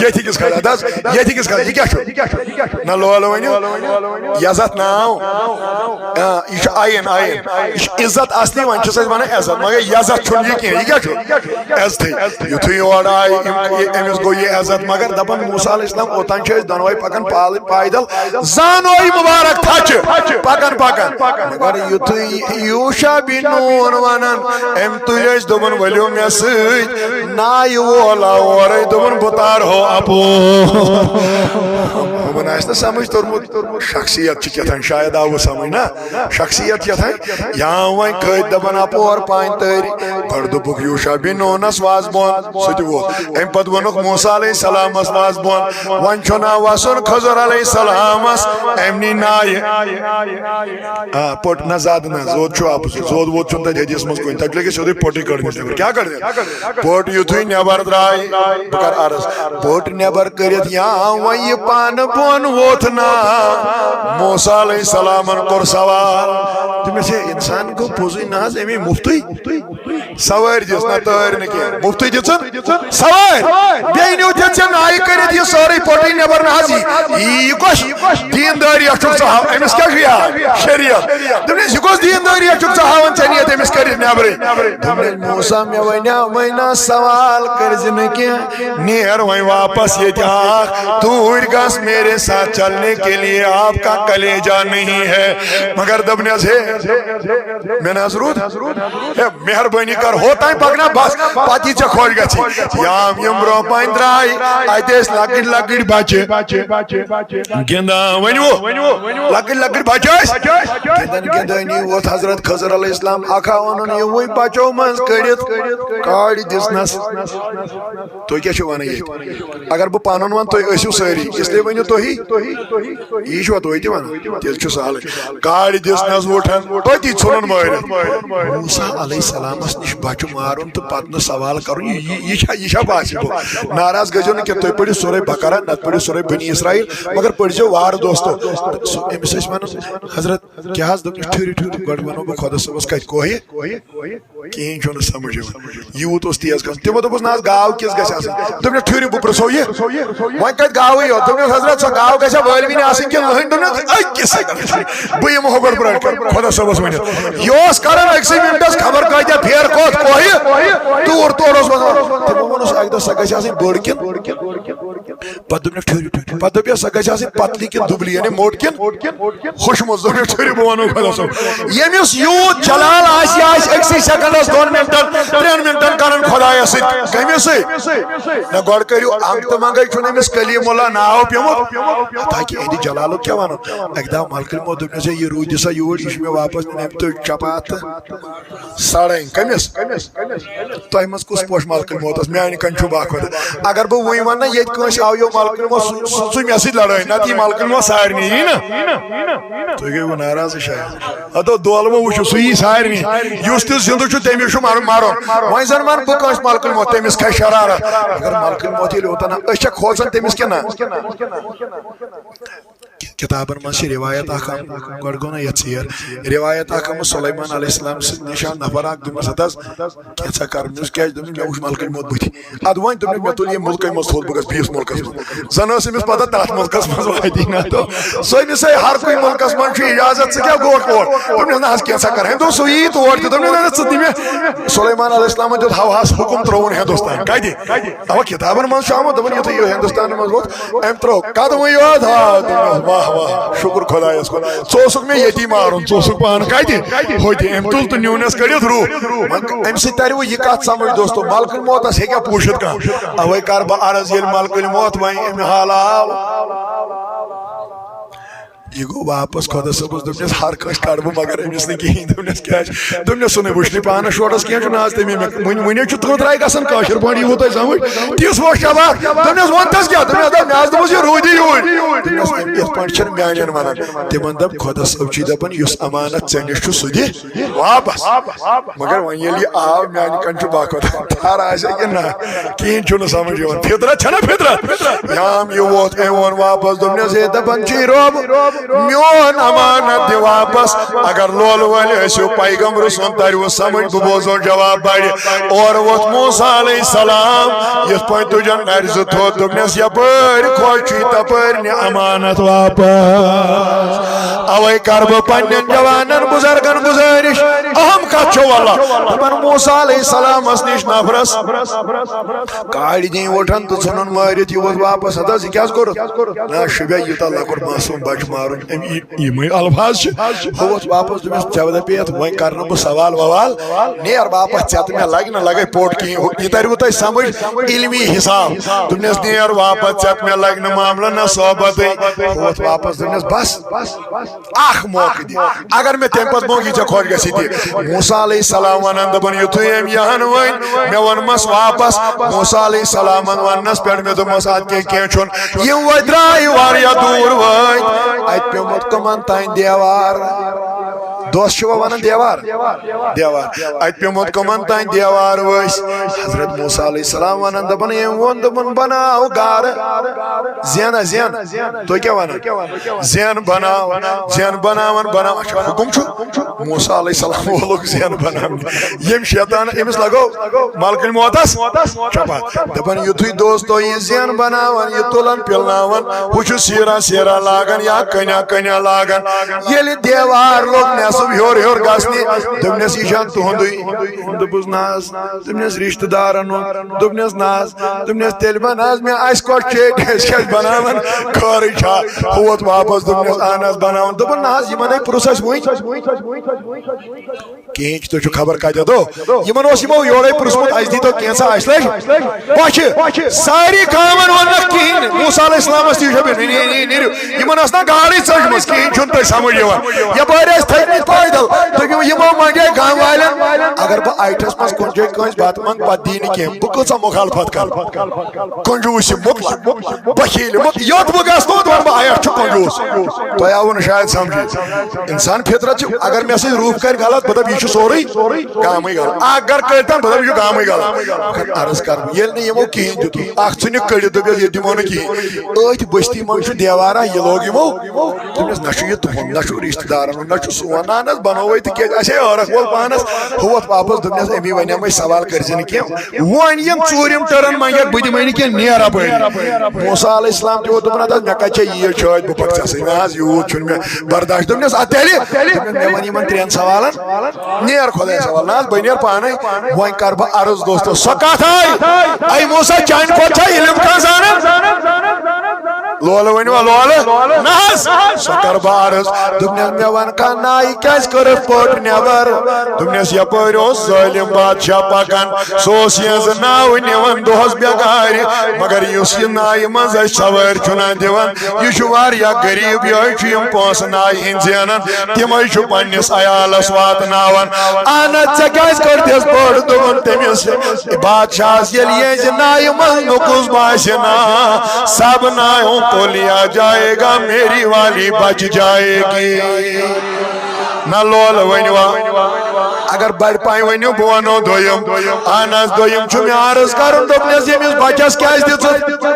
ییٚتھی کِس کھسان، ییٚتھی کِس کھسان۔ یہِ کیٛاہ چھُ؟ نہ لولہٕ ؤنِو۔ یہِ عزت ناو۔ آ، یہِ چھُ آیٖن، آیٖن۔ یہِ چھُ عزت اصلی، وۄنۍ چھِس أسۍ وَنان عزت، مگر یہِ عزت چھُنہٕ یہِ کینٛہہ۔ یہِ کیٛاہ چھُ؟ عزتھٕے۔ یُتھُے یورٕ آے، أمۍ، أمِس گوٚو یہِ عزت، مگر دَپان موسیٰ علیہ السلام، اوٚتام چھِ أسۍ دۄنوَے پَکان پالٕنۍ پیدل، زانوے مُبارک تھچہِ، پَکان پَکان۔ مگر یُتھُے یوٗشع بن نوٗن وَنان، أمۍ تُلۍ أسۍ، دوٚپُن، "ؤلِو مےٚ سۭتۍ، نایہِ وول آو اورَے، دوٚپُن، بہٕ تارہو اَپور۔" یِمَن آسہِ نہٕ سمجھ توٚرمُت، شخصیت چھِ کیٛاہ تام، شاید آوٕ سمجھ نا۔ شخصیت کیٛاہ تھاے؟ یا وۄنۍ کھٔتۍ دَپان اَپور پانۍ تٲرۍ۔ گۄڈٕ دوٚپُکھ یوٗشع بن نوٗنَس وَس بۄن، سُہ تہِ ووٚتھ۔ اَمہِ پَتہٕ ووٚنُکھ موسیٰ علیہ السلامَس وَس بۄن۔ وۄنۍ چھُنہ وَسُن خضر علیہ السلامَس، أمۍ نی نایہِ۔ آ، پوٚٹ نہ زیادٕ نہ، زود چھُ اَپُز، زود وود چھُنہٕ تَتہِ حدیث منٛز کُنہِ۔ تَتہِ لَگہِ سیوٚدُے پوٚٹٕے کٔڑمٕژ نٮ۪بر۔ کیٛاہ کٔڑمٕژ؟ پوٚٹ یُتھُے نٮ۪بر درٛاے، بہٕ کَرٕ عرض، پوٚٹ نٮ۪بر کٔرِتھ یا وۄنۍ یہِ پانہٕ بۄن ووٚتھ نا، موسیٰ علیہ السلامَن کوٚر سوال۔ دوٚپمَس، ہے، اِنسان گوٚو پوٚزُے نہ حظ، أمی مُفتٕے سوٲرۍ دِژ، نہ تٲرۍ نہٕ کینٛہہ، مُفتٕے دِژٕن سوٲرۍ۔ بیٚیہِ نیوٗ تہِ ژےٚ نایہِ کٔرِتھ یہِ سٲرٕے پوٚٹٕے نٮ۪بر نہ حظ، یی، یی کۄس دیٖندٲری چھُکھ ژٕ ہاوان؟ أمِس کیٛاہ چھُ یاد؟ شریعت۔ دوٚپنَس، یہِ کۄس دیٖندٲری چھُکھ ژٕ ہاوان؟ ژےٚ نِیَتھ أمِس کٔرِتھ نٮ۪برٕے۔ دوٚپنَس، موسیٰ، مےٚ وَنیٛا وۄنۍ نہ سوال کٔرۍ زِ نہٕ کینٛہہ۔ نیر وۄنۍ واپس ییٚتہِ آکھ، توٗرۍ گژھ، میرے ساتھ چلنے کے لیے آپ کا کلیجہ نہیں ہے۔ مگر دوٚپنَس، ہے، مےٚ نہ حظ روٗد، ہے، مہربٲنی کر، ہوتام پکناو بس، پتہٕ یی ژےٚ خۄش گژھی۔ یام یِم برونٛہہ پہن درٛاے، اَتہِ ٲسۍ لۄکٕٹۍ لۄکٕٹۍ بچہِ۔ گِنٛدان ؤنِو، لۄکٕٹۍ لۄکٕٹۍ بچہٕ ٲسۍ۔ گِنٛدان گِنٛدٲنی ووت حضرت خضر علیہ السلام اکھا وَنُن یِموٕے بچو منٛز کٔڑِتھ کاڑِ دِژنَس۔ تُہۍ کیٛاہ چھِو وَنان ییٚتہِ؟ اگر بہٕ پَنُن وَنہٕ، تُہۍ ٲسِو سٲری، اس لیے ؤنِو تُہی۔ یی چھُوا تُہۍ تہِ وَنان؟ تیٚلہِ چھُ سہلٕے۔ کاڑِ دِژنَس وُٹھن، تٔتی ژھُنُن مٲرِتھ۔ موسیٰ علیہ السلامَس نِش بچہٕ مارُن تہٕ پتہٕ نہٕ سوال کرُن، یہِ، یہِ، یہِ چھا، یہِ چھا possible؟ ناراض گٔژھِو نہٕ کینٛہہ، تُہۍ پٔرِو سورہ بقرہ، نتہٕ پٔرِو سورہ بنی اسرائیل، مگر پٔرۍزیو وارٕ دوستو۔ سُہ، أمِس ٲسۍ ونان، حضرت، کیٛاہ حظ دوٚپمَس، ٹھُرِ ٹھُرِ، گۄڈٕ ونو بہٕ خۄدا صٲبَس کتہِ کوہہِ؟ کِہیٖنۍ چھُنہٕ سمجھ یِوان، یوٗت اوس تیز گژھان۔ تِمو دوٚپُس، نہ حظ، گاو کِژھ گژھِ آسٕنۍ؟ دوٚپنَس، ٹھُرِ، بہٕ پرٛژھو یہِ، وۄنۍ کتہِ گاوٕے یوت؟ دوٚپنَس، حضرت، سۄ گاو گژھِ وٲلوِنۍ آسٕنۍ کِنہٕ لٔہٕنۍ؟ دوٚپنَس، أکِس سیکنڈَس چھُ، بہٕ یِمہٕ ہُہ گۄڈٕ برٛونٛٹھ کَنہِ خۄدا صٲبَس ؤنِتھ۔ یہِ اوس کران أکسٕے منٹس خبر کۭتیاہ پھیرٕ کوٚت کوہہِ، توٗر تورٕ اوس وَنان۔ تِمو ووٚنُس اَکہِ دۄہ، سۄ گژھِ آسٕنۍ بٔڑ کِنہٕ؟ پَتہٕ دوٚپنَکھ، ٹھٔہرِو، ٹھٔہرِو۔ پَتہٕ دوٚپ، یہِ سۄ گژھِ آسٕنۍ پتلی کِنہٕ دُبلی، یعنی موٚٹ کِنہٕ؟ ہوٚچھمُت۔ دوٚپنَکھ، ٹھٔہرِو، بہٕ وَنو خۄدا صٲب۔ ییٚمِس یوٗت جلال آسہِ، یہِ آسہِ أکسٕے سیکنڈس، دۄن منٹن، ترٛٮ۪ن منٹن کران خۄدایَس سۭتۍ۔ کٔمِس سۭتۍ؟ نہ، گۄڈٕ کٔرِو، انگ تہٕ منگے چھُنہٕ أمِس کلیم اللہ ناو پیوٚمُت۔ تاکہِ اہندِ جلالُک کیٛاہ وَنُن؟ اَکہِ دۄہ ملکن موت دوٚپنَس، ہے، یہِ روٗدِ سا یوٗرۍ، یہِ چھُ مےٚ واپس نیُن، أمۍ تُج چپاتھ تہٕ سڑٲنۍ۔ کٔمِس؟ تۄہہِ منٛز کُس پوشہِ ملکن موتس؟ میانہِ کنہِ چھُ باخۄد۔ اگر بہٕ وۄنۍ ونہٕ نا، ییٚتہِ کٲنٛسہِ آو یو ملکن موت، سُہ، سُہ، سُہ مےٚ سۭتۍ لڑٲے، نتہٕ یی ملکن موت سارنٕے، یی نا؟ تُہۍ گٔیوٕ ناراض شاید۔ ہتو دولہٕ مہ وٕچھِو، سُہ یی سارنٕے۔ یُس تہِ زِندٕ چھُ، تٔمِس چھُ مرُن، مرُن۔ وۄنۍ زن ونہٕ بہٕ کٲنٛسہِ ملکن موت، تٔمِس کھسہِ شرارت۔ مگر ملکن موت ییٚلہِ اوتن، أسۍ چھا کھوژان تٔمِس کِنہٕ نہ؟ کتابن منٛز چھِ روایت اکھ آمٕژ، گۄڈٕ گوٚو نہ یتھ ژیر۔ روایت اکھ آمٕژ سلیمان علیہ السلام سٕنٛدِ نِش آو نفر اکھ، دوٚپمَس، ہتا کینٛژھا کر۔ مےٚ اوس کیٛازِ؟ دوٚپمَس، مےٚ وٕچھ ملکن موت بٕتھِ۔ ادٕ وۄنۍ دوٚپمَس، مےٚ تُل ییٚمہِ مُلکَے منٛز تھوٚد، بہٕ گژھٕ بیٚیِس مُلکَس منٛز۔ زَن ٲس أمِس پَتہ تَتھ مُلکَس منٛز واتی نہ۔ تہٕ سٲنِسٕے ہر کُنہِ مُلکَس منٛز چھُ اِجازت، ژٕ کیٛاہ گوٚوَکھ اور؟ دوٚپنَس، نہ حظ، کینٛژھا کَر۔ ہیٚنٛدو سُہ یی تور تہِ۔ دوٚپنَس، نہ، نہ، ژٕ دِ مےٚ۔ سُلیمان علیہ السلامَن دیُت ہواہَس حُکُم، ترٛووُن ہِندُستان۔ کَتہِ؟ اَوا کِتابَن منٛز چھُ آمُت، دوٚپُن، یُتھُے یہِ ہِندُستانَس منٛز ووت، أمۍ ترٛوو قدمٕے یوت، ہا، دوٚپنَس، واہ، واہ، شُکُر خۄدایَس کُن۔ ژٕ اوسُکھ مےٚ ییٚتی مارُن، ژٕ اوسُکھ پانہٕ کَتہِ؟ ہوٚتہِ۔ أمۍ تُل تہٕ نیوٗنَس کٔڑِتھ روح۔ وۄنۍ اَمہِ سۭتۍ تَرِ وۄنۍ یہِ کَتھ سَمٕجھ، دوستو، مَلکُن موتَس ہیٚکیٛاہ پوٗشِتھ کانٛہہ؟ اَوَے کَرٕ بہٕ عرض، ییٚلہِ مَلکُن موت وَنہِ، أمۍ حال آو۔ یہِ گوٚو واپس خۄدا صٲبَس، دوٚپنَس، ہر کٲنٛسہِ کَڑٕ بہٕ، مگر أمِس نہٕ کِہیٖنۍ۔ دوٚپنَس، کیٛازِ؟ دوٚپنَس، سُہ نہٕ وٕچھنٕے پانَس شوٹَس کینٛہہ چھُنہٕ آز تَمے مےٚ۔ وٕنہِ، وٕنہِ چھُ تھوٚد راے گژھان، کٲشِر پٲٹھۍ یِیٖوٕ تۄہہِ سَمٕجھ۔ تِژھ ووٚژھ شباب۔ دوٚپنَس، ووٚنتَس کیٛاہ؟ دوٚپنَس، دوٚپ، مےٚ حظ دوٚپمَس، یہِ روٗدی یوٗرۍ۔ دوٚپنَس، أمۍ یِتھ پٲٹھۍ چھِنہٕ میٛانٮ۪ن وَنان۔ تِمَن دوٚپ، خۄدا صٲب چھُے دَپان، یُس اَمانَت ژےٚ نِش چھُ، سُہ دِ واپس۔ مگر وۄنۍ ییٚلہِ یہِ آو، میانہِ کنہِ چھُ باخۄد۔ تھر آسہِ کِنہٕ نہ، کِہیٖنۍ چھُنہٕ سمجھ یِوان۔ فطرت چھَنہ فطرت؟ یام یہِ ووت، أمۍ ووٚن واپس، دوٚپنَس، ہے، دَپان چھُے رۄب، میون امانت دِ واپس۔ اگر لولہٕ وٲلۍ ٲسِو، پیغمبر سُنٛد تَرِوٕ سمجھ، بہٕ بوزو جواب بڑِ۔ اورٕ ووت موسیٰ علیہ السلام، یِتھ پٲٹھۍ تُجن نرِ زٕ تھوٚد، دوٚپنَس، یپٲرۍ خۄش چھُے، تپٲرۍ نہِ امانت واپس۔ اوے کر بہٕ پننٮ۪ن جوانن بزرگن گزٲرش، اہم کتھ چھو واللہ۔ دپان موسیٰ علیہ السلامس نش نفرس کاڑِ دِنۍ وٹھن تہٕ ژھُنُن مٲرِتھ، یہِ ووت واپس۔ ہتا، ژٕ کیٛاہ حظ کوٚرُتھ؟ نہ شبیہ، یوٗتاہ لۄکُٹ معصوم بچہٕ مارُن، أمۍ یہِ، یِمے الفاظ چھِ۔ ہُہ ووت واپس، دوٚپمس، ژےٚ دپے یتھ، وۄنۍ کرنہٕ بہٕ سوال ووال، نیر واپس، ژےٚ تہٕ مےٚ لگہِ نہٕ لگے پوٚٹ کِہیٖنۍ۔ ہُہ، یہِ ترِوٕ تۄہہِ سمجھ علمی حساب۔ دوٚپنس، نیر واپس، ژےٚ تہٕ مےٚ لگہِ نہٕ معاملہٕ نہ صحبتٕے۔ ہُہ ووت واپس، دوٚپنس، بس، اکھ موقعہٕ دِ، اگر مےٚ تمہِ پتہٕ موقعہٕ یی ژےٚ خۄش گژھی تہِ۔ موسیٰ علیہ السلام ونان، دپان، یُتھُے أمۍ یہِ ہن ؤنۍ، مےٚ ووٚنمس واپس۔ موسیٰ علیہ السلامن وننس پٮ۪ٹھ مےٚ دوٚپمس، اتھ کینٛہہ، کینٛہہ چھُنہٕ۔ یِم وٲتۍ درٛاے واریاہ دوٗر وٲتۍ، اتہِ پیوٚمُت کٕمن تانۍ دیوار۔ دوس چھِوا ونان دیوار؟ دیوار۔ اتہِ پیوٚمُت کٕمن تانۍ دیوار ؤسۍ۔ حضرت موسیٰ علیہ السلام ونان، دپان، أمۍ ووٚن، دوٚپُن، بناو گرٕ۔ زینہ، زینہ۔ تُہۍ کیٛاہ ونان؟ زین بناو، زین بناوان، بناوان۔ اچھا، حکم چھُ موسیٰ علیہ السلام وولُک زین بناونہِ۔ ییٚمۍ شیطان أمِس لگو ملکن موتس چپا۔ دپان، یُتھُے دوستو یہِ زین بناوان، یہِ تُلان، پِلناوان، ہُہ چھُ سیرا سیرا لاگان یا کنیا کنیا لاگان۔ ییٚلہِ دیوار لوٚگ نٮ۪صف ہیوٚر ہیوٚر گژھنہِ۔ دوٚپنس، "یہِ چھا تُہُنٛدُے؟" دوٚپُس، "نہ حظ۔" دوٚپنس، "رشتہٕ دارن ہُنٛد؟" دوٚپنس، "نہ حظ۔" دوٚپنس، "تیٚلہِ بنہٕ حظ مےٚ اسہِ کۄٹھ چیٚٹۍ، أسۍ کیٛازِ بناوان خٲرٕے چھا ہوت واپس؟" دوٚپنس، "اہن حظ بناوان۔" دوٚپُن، "نہ حظ، یِمنے پرُژھ اسہِ وُنۍ کِہیٖنۍ، تُہۍ چھِو خبر کتٮ۪تھ ہو۔" یِمن اوس یِمو یورے پرُژھمُت، اسہِ دیٖتو کینٛژھا اسہِ لٔج بۄچھِ۔ ساری قومن ووٚن نہٕ کِہیٖنۍ۔ موسیٰ علیہ السلامس تہِ وٕچھو، "ہے، نیٖرِو، نیٖرِو۔" یِمن ٲس نہ گاڈٕے ژٔجمٕژ، کِہیٖنۍ چھُنہٕ تۄہہِ سمجھ یِوان۔ یپٲرۍ ٲسۍ تھٔکمٕتۍ پیدل۔ دوٚپُن، یِمو منٛگے گامہٕ والٮ۪ن، اگر بہٕ آیٹھس منٛز کُنہِ جایہِ کٲنٛسہِ بتہٕ منٛگہٕ، پتہٕ دی نہٕ کینٛہہ، بہٕ کۭژاہ مُخالفت کرٕ؟ کنجوٗس مطلق، بخیل مطلق، یوٚت بہٕ گژھٕ، توٚت ونہٕ بہٕ، "آ، یتھ چھُ کنجوٗس۔" تۄہہِ آوٕ نہٕ شاید سمجھی۔ انسان فطرت چھِ، اگر مےٚ سۭتۍ روٗف کرِ غلط، بہٕ دپہٕ، "یہِ چھُ سورُے گامٕے غلط۔" اکھ گرٕ کٔرۍ تن، بہٕ دپہٕ، "یہِ چھُ گامٕے غلط۔" مگر عرض کرٕ بہٕ، ییٚلہِ نہٕ یِمو کِہیٖنۍ دیُت، اکھ ژھٕنِکھ کٔڑِتھ، دوٚپُکھ، "ییٚتہِ دِمو نہٕ کِہیٖنۍ۔" أتھۍ بستی منٛز چھُ دیوارا، یہِ لوگ یِمو۔ دوٚپنس، "نہ چھُ یہِ تُہُنٛد، نہ چھُ رشتہٕ دارن ہُنٛد، نہ چھُ سون۔ اہن حظ، بنووے تہٕ کیٛازِ؟ اسے عٲرق وول پانس ہوت واپس۔" دوٚپنس، "امی ونیمے سوال کٔرۍ زِ نہٕ کینٛہہ۔" وۄنۍ یِم ژوٗرِم ٹٔرن منٛگکھ، بہٕ دِمے نہٕ کینٛہہ، نیر اپٲرۍ۔ موسیٰ علیہ السلام تہِ ووت، دوٚپُن، "اَدٕ حظ، مےٚ کَتہِ چھےٚ ییٖژ چھٲتۍ، بہٕ پَکہٕ ژےٚ سۭتۍ؟ نہ حظ، یوٗت چھُنہٕ مےٚ برداش۔" دوٚپنَس، "اَدٕ تیٚلہِ؟" دوٚپُن، "مےٚ وَن یِمَن ترٛٮ۪ن سوالَن، نیر خۄدایَس حوالہٕ۔ نہ حظ، بہٕ نیر پانَے۔ وۄنۍ کَرٕ بہٕ عرض دوستو، سۄ کَتھ آے؟ اَے موسیٰ، چانہِ کھۄتہٕ چھا علم کانٛہہ زانان؟" لولہٕ ؤنِو، لولہٕ۔ نہ حظ، سۄ کَرٕ بہٕ عرض۔ دوٚپنَس، "مےٚ وَن کانٛہہ، نایہِ کیٛازِ کٔرٕکھ پٔٹ نٮ۪بر؟" دوٚپنَس، "یَپٲرۍ اوس ظٲلِم بادشاہ پَکان، سُہ اوس یِہٕنٛز ناو نِوان دۄہَس بٮ۪گارِ، مگر یُس یہِ نایہِ منٛز اَسہِ سوٲرۍ چھُنہ دِوان، یہِ چھُ واریاہ غریٖب، یِہوٚے چھُ یِم پونٛسہٕ نایہِ ہِنٛدۍ زینان، تِمَے چھُ پنٛنِس عیالَس واتناوان۔ اَہَن حظ، ژےٚ کیٛازِ کٔرتھَس پٔٹ؟" دوٚپُن تٔمِس، بادشاہس ییٚلہِ یِہٕنٛزِ نایہِ منٛز نُکُس باسہِ نا، سب نایوں کو لیا جائے گا، میری والی بچ جائے گی۔ نہ لول ؤنِوا، اگر بڑِ پایہِ ؤنِو، بہٕ وَنو دوٚیِم۔ اہن حظ، دوٚیِم چھُ مےٚ عرض کرُن، دوٚپنَس، ییٚمِس بچس کیٛازِ دِژٕتھ؟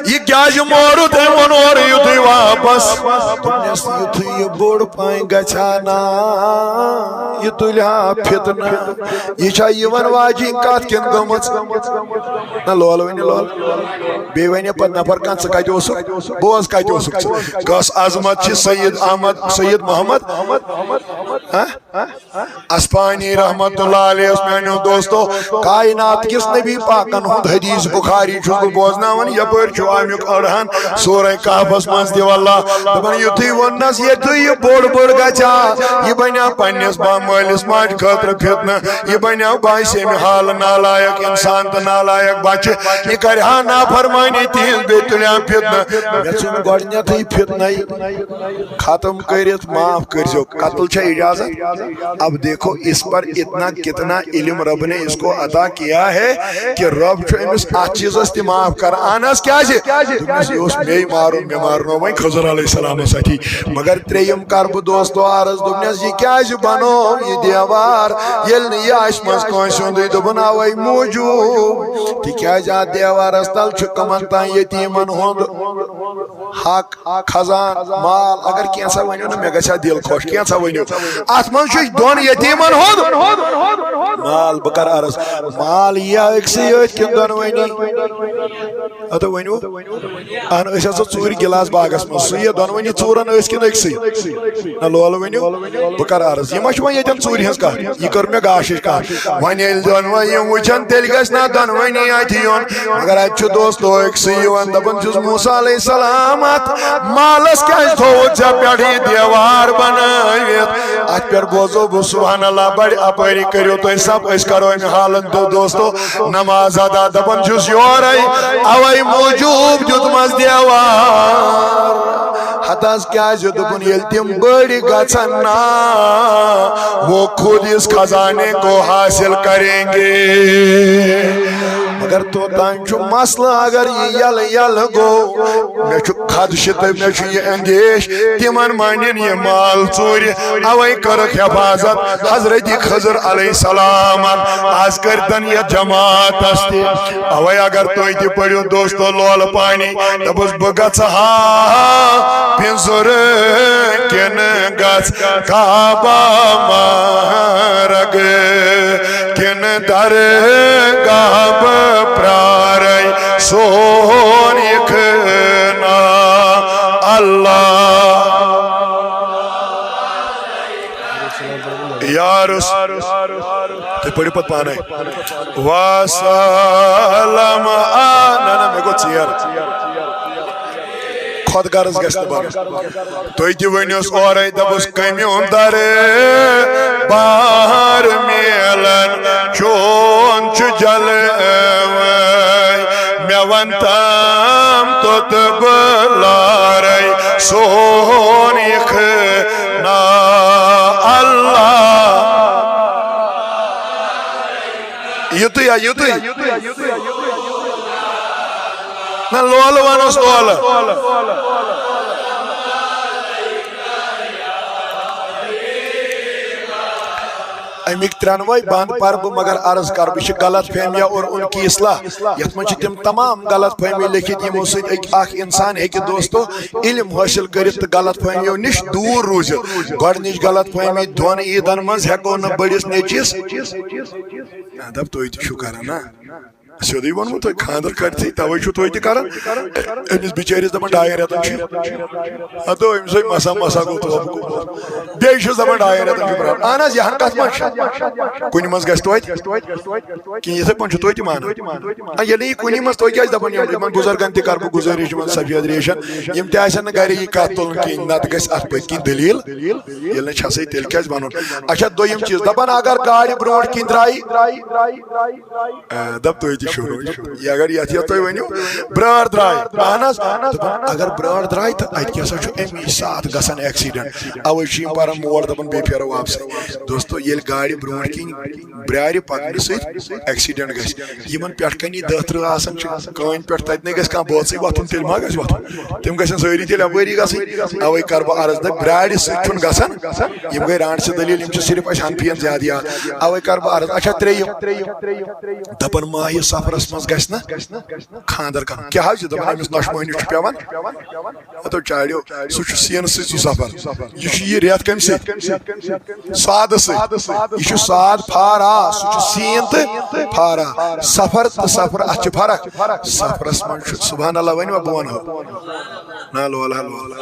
یہِ کیٛازِ مورُت؟ أمۍ ووٚن اورٕ یُتھُے واپس۔ دوٚپنَس، یُتھُے یہِ بوٚڑ پایہِ گژھِ ہا نا، یہِ تُلہِ ہا فتنہٕ۔ یہِ چھا یِوان واجِنۍ کتھ کِنہٕ گٔمٕژ؟ نہ لول ؤنِو لول۔ بیٚیہِ وَنہِ پتہٕ نفر کانٛہہ، "ژٕ کتہِ اوسُکھ؟" بوز، کتہِ اوسُکھ ژٕ؟ کۄس عظمت چھِ سید احمد، سید محمد، ہاں؟ اسپانی رحمت اللہ علیہ اوس میانیو دوستو، کائنات کِس نبی پاکن ہُنٛد حدیث بخاری چھُس بہٕ بوزناوان، یپٲرۍ چھُ امیُک اڑہان۔ سورہ کہفس منٛز تہِ واللہ دپان، یُتھُے ووٚننس، ییٚتہِ یہِ بوٚڑ بٔڑ گژھِ ہا، یہِ بنیٛا پننِس با-، مٲلِس ماجہِ خٲطرٕ فتنہٕ، یہِ بنیٛا باسہِ اَمہِ حالہٕ نالایق اِنسان تہٕ نالایق بچہِ، یہِ کرِ ہا نافرمٲنی تِہنٛز، بیٚیہِ تُلہِ ہا فتنہٕ۔ مےٚ ژھُن گۄڈٕنٮ۪تھٕے فتنَے ختم کٔرِتھ، معاف کٔرۍزیو۔ قتل چھا اجازت؟ اب دیکھو اس پر اتنا کتنا علم رب نے اس کو عطا کیا ہے کہ رب چھُ أمِس اتھ چیٖزس تہِ معاف کران۔ اہن حظ، کیازِ؟ دوٚپمَس، یہِ اوس مے مارُن، مےٚ مارنو وۄنۍ خضر علیہ السلامس اَتھی۔ مگر ترٛیٚیِم کَرٕ بہٕ دوستو عرض، دوٚپنَس، یہِ کیازِ بنوو یہِ دیوار، ییٚلہِ نہٕ یہِ آسہِ منٛز کٲنٛسہِ ہُنٛدُے؟ دوٚپُن، اَوَے موٗجوٗب، تِکیازِ اَتھ دیوارَس تَل چھُ کٕمَن تام یتیٖمَن ہُنٛد حق، خزان، مال۔ اگر کینٛژھا ؤنِو نہٕ، مےٚ گژھِ ہا دِل خۄش، کینٛژھا ؤنِو۔ اَتھ منٛز چھُ دۄن یتیٖمَن ہُنٛد مال۔ بہٕ کَرٕ عرض، مال یِیا أکسٕے یٲتۍ کِنہٕ دۄنوٕنی؟ ہتو ؤنِو۔ اہن، أسۍ ہسا ژوٗرِ گِلاس باغس منٛز، سُہ یہِ دۄنوٕنی ژوٗرن أسۍ کِنہٕ أکسٕے؟ نہ لولہٕ ؤنِو، بہٕ کرٕ عرض، یہِ ما چھِ وۄنۍ ییٚتٮ۪ن ژوٗرِ ہٕنٛز کتھ؟ یہِ کٔر مےٚ گاشِچ کتھ۔ وۄنۍ ییٚلہِ دۄنوَے یِم وٕچھن، تیٚلہِ گژھِ نہ دۄنوٕنی اَتھِ یُن۔ مگر اَتہِ چھُ دوستو أکسٕے یِوان، دپان چھُس، موسیٰ علیہ السلام، اتھ مالس کیازِ تھووُتھ ژےٚ پٮ۪ٹھ یہِ دیوار بنٲوِتھ؟ اتھ پٮ۪ٹھ بوزو بہٕ سبحان اللہ، بڑِ اپٲری کٔرِو تُہۍ سب، أسۍ کرو امہِ حالن دو-، دوستو نماز ادا۔ دپان چھُس یورے، اوے موٗجوٗب دیُتمس دیوار۔ ہتس کیازِ؟ دوٚپُن، ییٚلہِ تِم بٔڑۍ گژھن نا، وہ خود اس خزانے کو حاصل کریں گے۔ مگر توٚتام چھُ مسلہٕ، اگر یہِ یلہٕ یلہٕ گوٚو، مےٚ چھُ خدشہٕ تہٕ مےٚ چھُ یہِ اندیش، تِمن مانن یہِ مال ژوٗرِ۔ اوے کٔرٕکھ حفاظت حضرت خضر علیہ السلامن۔ از کٔرتن یتھ جماعتس تہِ۔ اوے اگر تُہۍ تہِ پٔرِو دوستو لولہٕ پانی، دپُس بہٕ گژھٕ ہا پِنزُر کِنہٕ گژھٕ کعبہ مرگ، کِنہٕ درگاہ بہٕ پرارے سون یہِ خانہ اللہ۔ یارس۔ تُہۍ پٔرِو پتہٕ پانے۔ وسلم آ-، نہ، نہ، مےٚ گوٚو ژیر۔ خۄد غرض گژھِ نہٕ بنُن۔ تُہۍ تہِ ؤنِوس اورے، دَپُس، کٔمۍ اُندر بار میلن چون چھُ جلوے۔ مےٚ وَن تام توٚت بہٕ لارے سون یہِ خانہ اللہ۔ یُتُے ہا، یُتُے۔ نہ، لولہٕ وَنوس لولہٕ۔ اَمِکۍ ترٛٮ۪نوَے بند پرٕ بہٕ، مگر عرض کرٕ بہٕ، یہِ چھِ غلط فہمیہ اور ان کی اصلاح۔ یَتھ منٛز چھِ تِم تمام غلط فہمی لیکھِتھ، یِمو سۭتۍ أکۍ، اکھ انسان ہیٚکہِ، دوستو، علم حٲصِل کٔرِتھ تہٕ غلط فہمیو نِش دوٗر روٗزِتھ۔ گۄڈٕنِچ غلط فہمی، دۄن عیٖدن منٛز ہٮ۪کو نہٕ بٔڑِس نیٚچوِس۔ نہ، دَپ تُہۍ تہِ چھِو کران، نہ؟ سیوٚدُے ووٚنمُت تۄہہِ، خانٛدر کٔرتھٕے، توے چھِو تُہۍ تہِ کران۔ أمِس بِچٲرِس دَپان ڈاین رٮ۪تن چھُ۔ ہتو أمِس ہے مسا مسا گوٚو توبہٕ۔ بیٚیہِ چھُس دَپان ڈاین رٮ۪تن چھُ پرٛارُن۔ اہن حظ، یہِ ہن کتھ منٛز چھُ؟ کُنہِ منٛز گژھِ توتہِ۔ کِنہٕ یِتھے پٲٹھۍ چھُو تُہۍ تہِ مانان؟ آ، ییٚلہِ نہٕ یہِ کُنی منٛز، تُہۍ کیٛازِ دَپان یِم؟ یِمن بُزرگن تہِ کَرٕ بہٕ گُزٲرِش، یِمن سفید ریشن، یِم تہِ آسن نہٕ گرِ یہِ کَتھ تُلُن کِہیٖنۍ، نَتہٕ گژھِ اَتھ پٔتۍ کِنۍ دٔلیٖل۔ ییٚلہِ نہٕ چھَسٕے، تیٚلہِ کیٛازِ وَنُن؟ اچھا، دوٚیِم چیٖز، دَپان اگر گاڑِ برونٛٹھ کِنۍ درٛایہِ، آ، دَپ تُہۍ تہِ چھِو روٗدۍ۔ یہِ اگر یَتھ یَتھ تُہۍ ؤنِو، برٛٲر درٛاے، اہن حظ، دَپان اگر برٛٲر درٛاے تہٕ اَتہِ کیٛاہ سا چھُ اَمی ساتہٕ گژھان ایکسیڈنٹ؟ اَوَے چھِ یِم پَران مول، دَپان بیٚیہِ پھیرو واپسٕے۔ دوستو، ییٚلہِ گاڑِ برونٛٹھ کِنۍ برٛارِ پَکنہٕ سۭتۍ ایکسیڈنٹ گژھِ۔ یِمن پٮ۪ٹھ کَنی دَہ ترٕٛہ آسان چھِ کٲنۍ پٮ۪ٹھ، تَتہِ نَے گژھِ کانٛہہ بٲژٕے وۄتھُن، تیٚلہِ ما گژھِ وۄتھُن؟ تِم گژھن سٲری تیٚلہِ اَپٲری گژھٕنۍ۔ اَوَے کَرٕ بہٕ عرض، دَپہِ برٛارِ سۭتۍ چھُنہٕ گژھان۔ یِم گٔے رانٛٹسہِ دٔلیٖل، یِم چھِ صرف اَسہِ حنفیَن زیادٕ یاد۔ اَوَے کَرٕ بہٕ عرض۔ اچھا، ترٛیٚیِم، دَپان ماہِ صفرَس منٛز گژھِ نہٕ خانٛدر کَرُن۔ کیٛاہ حظ چھِ دَپان؟ أمِس نۄشہِ مٲنِس چھُ پٮ۪وان۔ ہتو چاڑیو، سُہ چھُ سیٖنہٕ سۭتۍ سُہ سفر۔ یہِ چھُ یہِ رٮ۪تھ کَمہِ سۭتۍ؟ سادٕ سۭتۍ۔ یہِ چھُ ساد پھارا، سُہ چھُ سیٖن تہٕ پھارا۔ سفر تہٕ سفر، اَتھ چھِ فرق۔ سفرس منٛز چھُ، سبحان اللہ ؤنِو، بہٕ وَنہو۔ نہ، لولہ، لولہ۔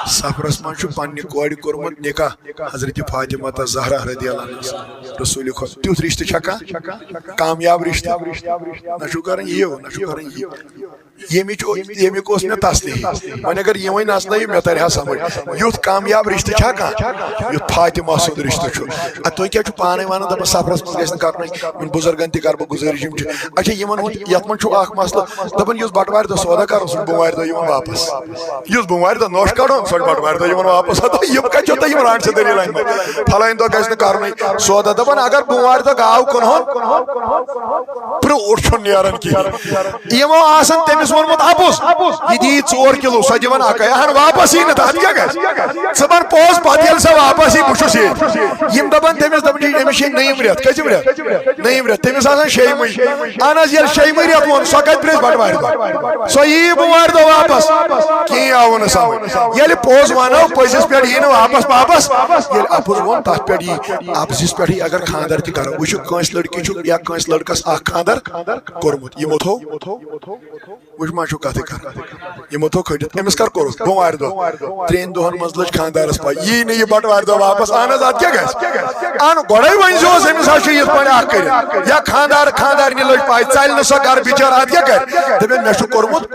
سفرس منٛز چھُ پننہِ کورِ کوٚرمُت نکاح حضرت فاطمہ تہٕ زہرا رضی اللہ عنہس۔ رسول خدا، تیُتھ رشتہٕ چھا کانٛہہ؟ کامیاب رشتہٕ؟ نہ چھُو کران یہِ، نہ چھُو کران یہِ۔ ییٚمِچ او-، ییٚمیُک اوس مےٚ تسلی۔ وۄنۍ اگر یہِ وۄنۍ نژنٲیِو، مےٚ ترِ ہا سمجھ۔ یُتھ کامیاب رشتہٕ چھا کانٛہہ، یُتھ فاطمہ سُنٛد رشتہٕ چھُ؟ اَدٕ تُہۍ کیٛاہ چھِو پانَے وَنان، دَپان سفرَس منٛز گژھِ نہٕ کَرُن؟ یِمَن بُزرگَن تہِ کَرٕ بہٕ گُزٲرِش، یِم چھِ، اچھا، یِمَن ہُنٛد، یَتھ منٛز چھُ اَکھ مسلہٕ، دَپان یُس بَٹوارِ دۄہ سودا کَرُن، سُہ چھُ بوموارِ دۄہ یِوان واپَس۔ یُس بوموارِ دۄہ نوٚش کَڑُن، سُہ چھُ بَٹوارِ دۄہ یِوان واپَس۔ ہَتو یِم کَتہِ چھِو تۄہہِ یِم رانٛٹسہِ دٔلیٖل أنۍمٕتۍ؟ فَلٲنۍ دۄہ گژھِ نہٕ کَرُنُے سودا، دَپان اگر بوموارِ دۄہ گاو کٕنہون، پرٛوٗٹھ چھُنہٕ نیران کِہیٖنۍ۔ یِمو آسان تٔمِس ووٚنمُت اَپُز، یہِ دِیہِ ژور کِلوٗ، سۄ دِوان اَکَے۔ اَہَن، واپَس یی نہٕ تہٕ اَتھ کیٛاہ گژھِ؟ ژٕ وَن پوٚز، پَتہٕ ییٚلہِ سۄ واپَس یی، بہٕ چھُس ییٚتہِ۔ یِم دَپان تٔمِس، دَپان چھِ، أمِس چھِ نٔیِم رٮ۪تھ۔ کٔژِم رٮ۪تھ؟ نٔیِم رٮ۪تھ۔ تٔمِس آسان شیٚیِمٕے۔ اَہَن حظ، ییٚلہِ شیٚیِمٕے رٮ۪تھ ووٚن، سۄ کَتہِ پرٛیٚژھِ بَٹوارِ دۄہ؟ سۄ یی بوموارِ دۄہ واپَس۔ کِہیٖنۍ آو نہٕ سَمٕجھ۔ ییٚلہِ پوٚز وَنو، پٔزِس پٮ۪ٹھ یی نہٕ واپَس پاپَس۔ ییٚلہِ اَپُز ووٚن، تَتھ پٮ۪ٹھ یی، اَپزِس پٮ۪ٹھٕے اگر خانٛدر تہِ کَرو۔ وٕچھِو، کٲنٛسہِ لٔڑکی چھُ یا کٲنٛسہِ لٔڑکَس اَکھ خانٛدر کوٚرمُت، یِمو تھوٚو۔ وٕچھ، ما چھُو کَتھٕے کَران؟ یِمو تھوٚو کھٔنِتھ۔ أمِس کَر کوٚرُکھ؟ بوموارِ دۄہ۔ ترٛٮ۪ن دۄہَن منٛز لٔج خانٛدارَس پَے، یی نہٕ یہِ بَٹوارِ دۄہ واپَس۔ اَہَن حظ، اَدٕ کیٛاہ گژھِ؟ اَہَن، گۄڈَے ؤنۍ زیوس أمِس، ہا چھُ یِتھ پٲٹھۍ اَکھ کٔرِتھ۔ یا خانٛدار، خانٛدارنہِ لٔج پَے، ژَلہِ نہٕ سۄ گَرٕ بِچٲر، اَدٕ کیٛاہ کَرِ؟ دَپن، مےٚ چھُ کوٚرمُت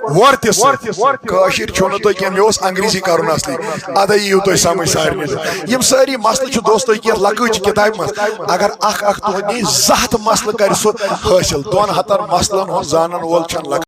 وۄرتہِ سۭتۍ۔ کٲشِر چھُو نہٕ تُہۍ کینٛہہ، مےٚ اوس انگریزی کرُن اصلی۔ ادٕ یِیِو تُہۍ سمجھ سارنٕے۔ یِم سٲری مسلہٕ چھِ دوستو کینٛہہ لۄکٕچ کتابہِ منٛز۔ اگر اکھ اکھ دۄہ نی، زٕ ہتھ مسلہٕ کرِ سُہ حٲصِل۔ دۄن ہتن مسلن ہُنٛد زانن وول چھُنہٕ لۄکُٹ۔